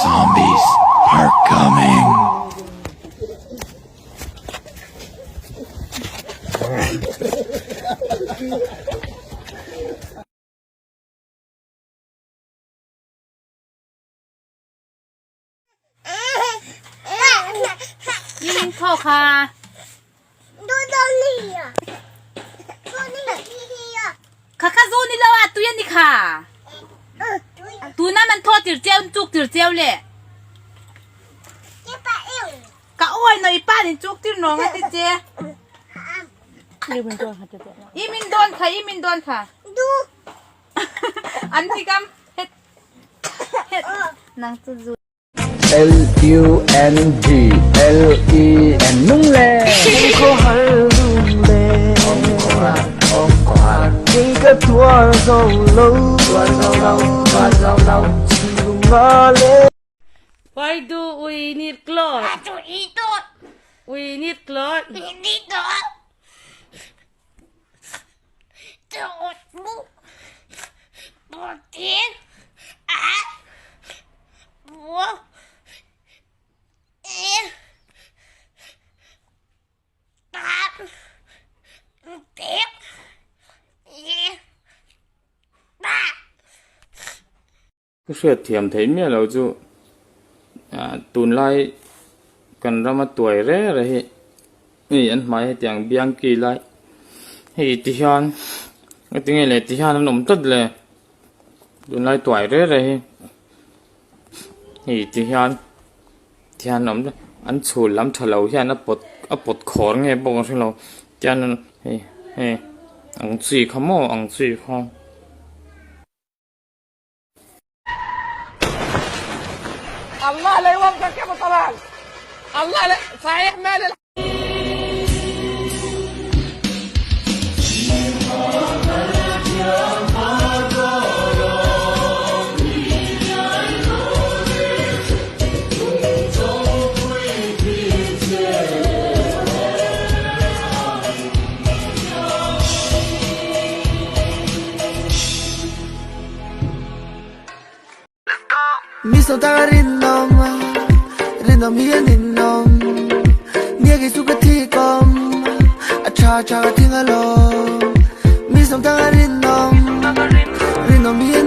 zombies are coming. Yimin tho kha. Kha kha zu ni lo a tui ani kha. Tuna man tho tir cheu chuk tir cheu le. Ka oi no ipa nin chuk tir no nga ti che. Imin don kha imin don kha. An thi kam het het nang chu zu. L U N G L E N nung le. Why do we need clothes? We need clothes. Ka hriat thiam theih miah lo chu ah tunlai kan rama tuai reng reng hi hei an hmai hetiang biang ki lai hei ti hian engtinge leh ti hian an awm tlat le tunlai tuai reng reng hi hei ti hian ti hian an awm tlat an chhul lam tha lo hian a pawt a pawt khawr nge pawh ka hrelo tian hei hei ang chi kha maw ang chi kha. الله لا يوفقك يا ابو طلال الله لا صحيح مال Mi so ta rin nom rin nom hi an in nom nia ki su ka thi kom a cha cha ka thing alo mi so ta rin nom rin nom hi.